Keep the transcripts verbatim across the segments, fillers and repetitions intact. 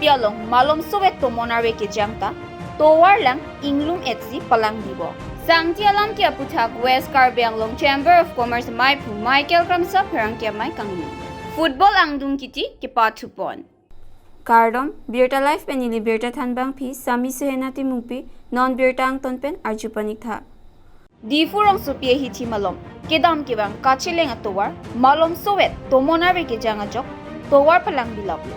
along malom sovet tomon arve kejang ta tovar lang inglum etsi palang dibo. Sangti alam ke aputhak West Karbi Anglong Chamber of Commerce maiphu Michael Kramsa pherangke amei kangni. Football angdung kiti kepathupon. Kardom, Birta Live pen ili birta thanbangpi, Sami Suhena Timungpi, non birta angton pen arjupanik tha. Diphu rongsopi ahithi malom, kedam kevang kacheleng atovar, malom sovet tomon arve kejang ajok, tovar palang bilaplo.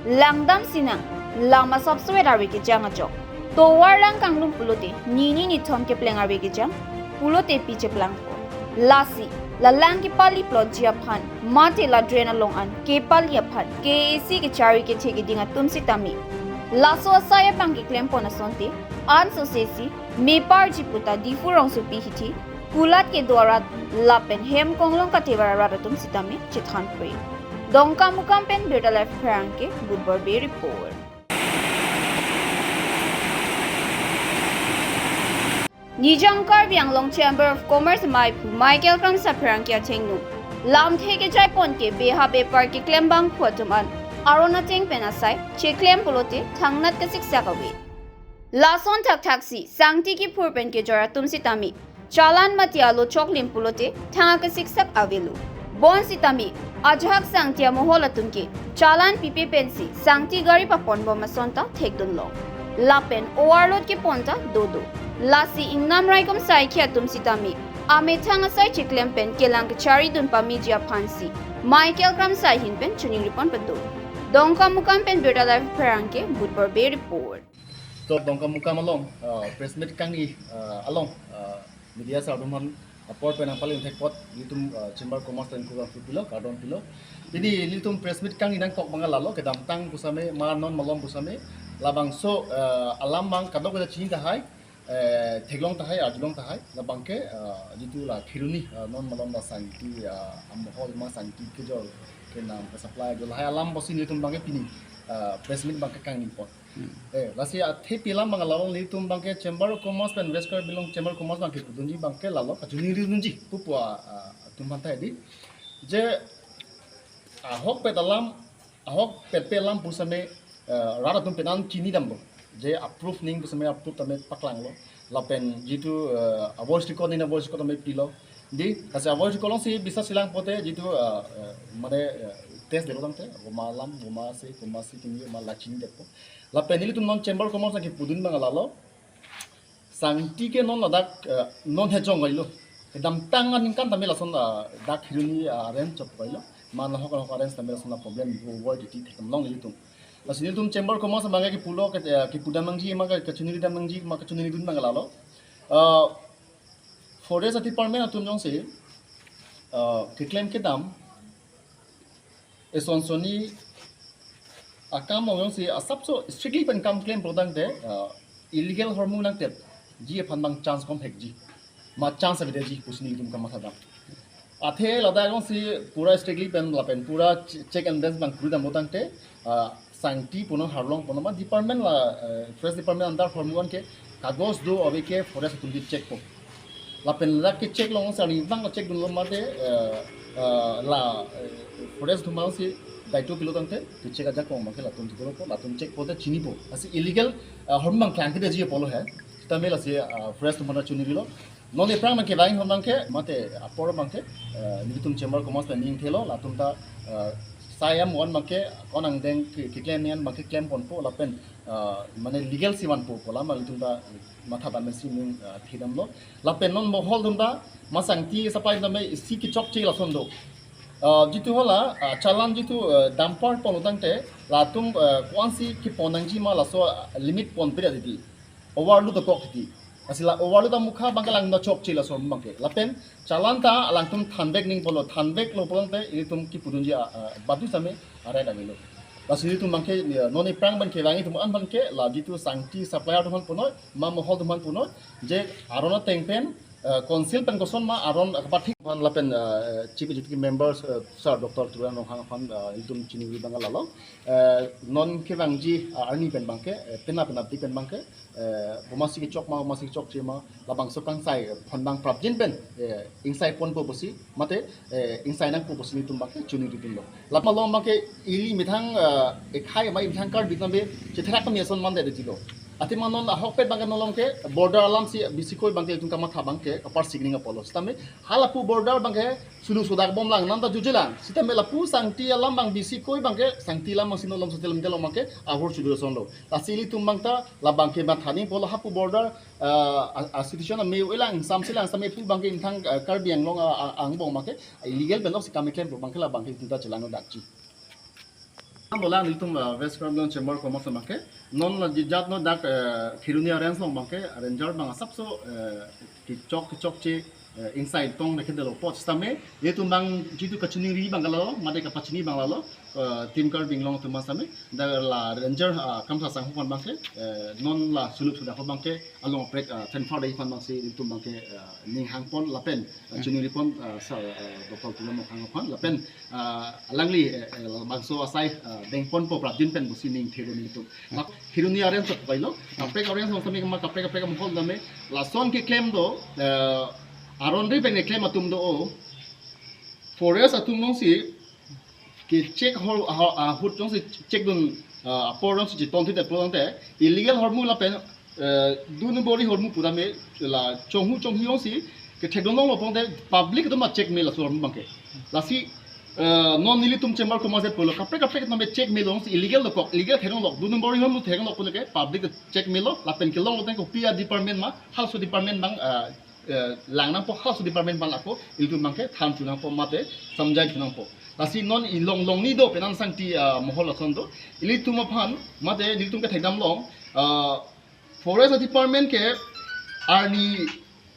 Langdam sinang, lam asap sovet arve kejang ajok, tovar lang kanglum pulote, nini nithom kepleng arve kejang, pulote pi cheplangpo. Lasi, la lang kepali plotji aphan, mate la drain along an, kepali aphan, K A A C kechari kethe keding atum sitame. Laso asai abang keklempon asonte, ansose si, meparji puta Diphu rongsopi hithi, kulat kedo arat, lapen hem konglong katevar arat atum sitame, chethanpre. Dongkamukam pen Birta Live pherangke, Budbor Bey report. Nijang Karbi Anglong Chamber of Commerce maiphu Michael Kramsa pherangke athengno. Lamthe kejaipon ke beha bepar keklem bangphu atum an. Aron ateng pen asai, cheklem pulote, thangnat kasiksak ave. Lason thakthaksi, sangti kiphur pen kejor atum sitame. Challan mate alo choklim pulote, thang akasiksak avelo. Bonsitame, ajahak sangti amohol atum ke, challan pipe pensi, sangti gari paponbom asonta thekdunlong. Lapen overload kepon ta dodo. Lasi ingnam raikom saikhi atum sitame, amethang asai cheklem pen kelang kecharidun pameji aphansi, Michael Kramsa ahin pen choningri pon pado. Dongkamukam pen Birta Live pherangke, Budbor Bey report. To Dongkamukam along, uh, press meet kangni, uh, along, uh, media sar atum aphan apor pen nangpalun thek apot, nelitum, uh, Chamber Commerce pen kurang pilo, kardom pilo. Pini nelitum press meet kangni nangkok abang lalo, kedamtang pusitame, ma non malom pusitame, labangso, uh, alam abang kadokave chini tahai, eh, theklong tahai, arjulong tahai, labang ke, uh, jitu la Kheroni, uh, non malom la sangti, uh, amohol ma sangti kejor kenam ke supply jo lahai alam pusi nelitum abang ke pini, uh, press meet abang ke kangni apot. Eh, lasi athepi alam abang lalo nelitum abang ke Chamber of Commerce pen West Karbi Anglong Chamber of Commerce abang ke pudunji abang ke lalo kachoningridunji pupu a, a, atum aphan ta di. Je ahokpet alam, ahokpet pe alam pusitame, eh, rat atum penan chini damlo. Je approve ning pusitame approve tame paklanglo. Lapen jitu, eh, a voice record ning a voice record tame pilo. Di, lasi a voice record alongsi biswas chelang pulote jitu, eh, eh, mane, eh, test delo tangte, komat alam, komatsi, komatsi kini ma la chinidetpo. Lapen nelitum non Chamber of Commerce abang ke pudun abang lalo. Sangti ke non ladak, eh, non hejong kailo. Kedamtang aningkan tame lason, eh, dak Kheroni, eh, arrange chop kailo. Ma nahok nahok arrange tame lason la problem vo voi titi thekdamlong nelitum. Lasi nelitum Chamber of Commerce abang ke pulo ke, eh, kepudam nangji ma ke, kachoningridam nangji ma kachoningridun abang lalo. Eh, Forest Department atum jongsi, eh, keklem kedam, eson sonni akam ong jongsi asapso strictly pen kam klem pulo tangte, uh, illegal ahormu nangtepji aphan abang chance komhekji. Ma chance avedetji pusi nelitum kamatha dam. Athe ladak jongsi pura strictly pen lapen pura che-, check and balance abang kuri damlo tangte, uh, sangti punon harlong punon ma department la, uh, forest department under ahormu an ke kagos do ave ke forest atum di checkpo. Lapen ladak ke check long sari bang check dunlo mate, eh, eh, la, eh, forest atum si daito pilo tangte, ke check ajakong abang ke latum tuturopo, latum check pulote chinipo. Lasi illegal, eh, ahormu abang klangkledetji pulo he. Sitame lasi, eh, forest atum chonirilo. Non aphrang abang ke bang ahormu abang ke, mate apor abang ke, eh, nelitum Chamber of Commerce pen ning thelo, latum ta, eh, sai amonit abang ke, konang deng ke, keklem nian abang ke klemponpo, lapen, ah, mane legal si vanpo pu alam nelitum ta matha dam si ning, ah, thidamlo. Lapen non mohol atum ta ma sangti supply dam si kechokche lason do. Ah, jitu hala, ah, challan jitu, ah, dumper pon tangte latum, ah, ko-ansi kepon nangji ma laso, ah, limit ponpe ra titi. Overload dokok titi. Lasi la overload amukha abang ke lang na chokche laso abang ke. Lapen challan ta alangtum thanvek ning pulo, thanveklo pulo tangte ilitum kepudunji, ah, ah, badu same arai damelo. Lasi ilitum abang ke, ya, non aphrang abang ke vang itum an abang ke, la jitu sangti supplier atum aphan punoi, ma mohol atum aphan punoi, je aron ateng pen, Uh, council pen koson ma aron kapathik aphan lapen uh, Chief Executive Members uh, Sir Doctor Tuliram Ronghang aphan uh, ilitum chiningri abang lalo. Uh, non kevangji uh, arni pen abangke, uh, pena pena di pen abangke, uh, bomasi kechok ma, bomasi kechokche ma, labangso kangsai uh, aphan abang prapjin pen uh, ingsai ponpo pusi mate uh, ingsai nangpo pusi ilitum abangke chiningri dunlo. Lapen along abangke ili methang uh, ekhai ma methang Karbi tame chetherak kami ason mande detilo. Athema non ahokpet abangke non along ke border alamsi bisi koi abangke ilitum kamatha abangke kapar signing apotlo. Sitame halapu border abangke sulu sodak bomlang nanta jujelang. Sitame lapu sangti alam abang bisi koi abangke sangti alam abangsi non along sotel mite along abangke ahur sudu sonlo. Lasi ilitum abangta labangke matha nangpo, lahapu border uh, a, a situation ame ulang samsilang same pu abangke methang uh, Karbi Anglong uh, angbong abangke illegal pen loksi kam keklem abangke labangke ilitum ta chelang dakji. Ambolang ilitum uh, West Karbi Anglong Chamber Commerce abangke non la jijat no dak uh, Kheroni a-range along abangke ranger abang asapso uh, kechok kechokche uh, ingsai tong na kedelo pot sitame ilitum abang jitu kachiningri abang lalo mate kapachini abang lalo uh, Team Karbi Anglong atum sitame dak la ranger uh, Kamsasang aphan abangke uh, non la sulu sodak abangke along prek uh, transfer dei aphan abangsi ilitum abangke uh, ning hangpon lapen uh, chiningri pon uh, Sir uh, Doctor Tuliram Ronghang aphan lapen uh, alangli uh, uh, labangso asai uh, dengponpo prapjin pen pusi ning thero nelitum. Lak Kheroni a-range chok pailo. Kaprek a-range along sitame ma kaprek kaprek mohol tame lason keklem do uh, aron ri pen keklem atum do o. Forest atum alongsi ke check hol ahut alongsi check dun uh, apor alongsi cheton thit apor tangte illegal hormu lapen uh, du number ri hormu pu tame la chonghu chonghi alongsi kethek dun longlo pon te public atum ma check me laso hormu abangke. Lasi uh, non nelitum Chamber Commerce pulo kaprek kaprek tame check melo alongsi illegal dokok, illegal theklong lok, du number ri hormu theklong lok pun ke public check melo lapen kelong lo tangte kopi a-department ma halaso department abang uh, uh, lang nangpo halaso department abang lako ilitum abangke than chu nangpo mate samjai chu nangpo. Lasi non ilong long ni do penan sangti uh, mohol ason do ilitum aphan mate ilitum kethekdam long uh, Forest department ke arni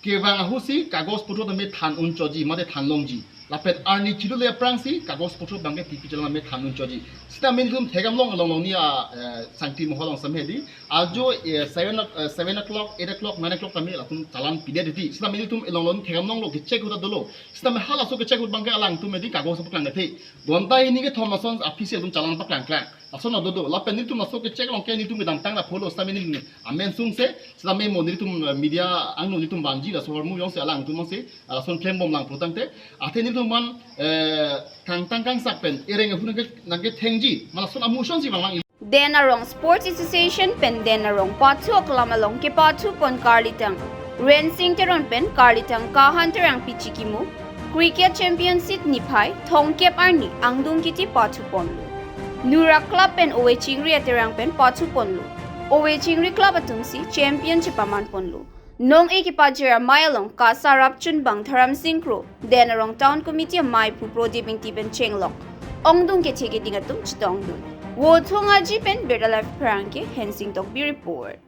kevang ahutsi kagos puthot tame than un choji mate than longji. Lapen arni chilule aphrangsi kagos puthot abangke tipi chalan tame than un choji. Sitame ilitum thekdam long along long ni a uh, sangti mohol along sitame di ajo uh, seven uh, seven o'clock, eight o'clock, nine o'clock tame latum chalan pidet di. Sitame ilitum along long thekdam longlo ke check ahut dolo. Sitame halaso ke check ahut abangke alangtum di kagos paklang kethe. Gonta hini kethom ason official atum chalan paklang klang. Ason do do. Lapen nelitum laso ke check along ke nelitum kedamtang na polo sitame nelitum amen sungse sitame mo nelitum uh, media angno nelitum vanji laso hormu alongsi alangtum alongsi uh, lason klem bomlang pu tangte. Athe nelitum man uh, kangtang kangsak pen ereng ahut nangke nangkethengji ma lason amu asonsi vanglang. Den Arong Sports Association pen Den Arong pathu aklam along kepathu pon karlitang Rensing Teron pen karlitang Kahan Terangpi chikimu Cricket Championship niphai thomkep arni angdung kiti pathu ponlo. Nura Club pen Ove Chingri aterang pen pathu ponlo. Ove Chingri Club atumsi champion chepaman ponlo. Nong-e kepajir amei along KASA rapchunbang Dharamsing Kro, Den Arong Town Committee amei phu Prodip Ingti pen chenglok ongdung kethe keding atum chetongdun. Vothung Aji pen Birta Live Pherangke, Hensing Tokbi report.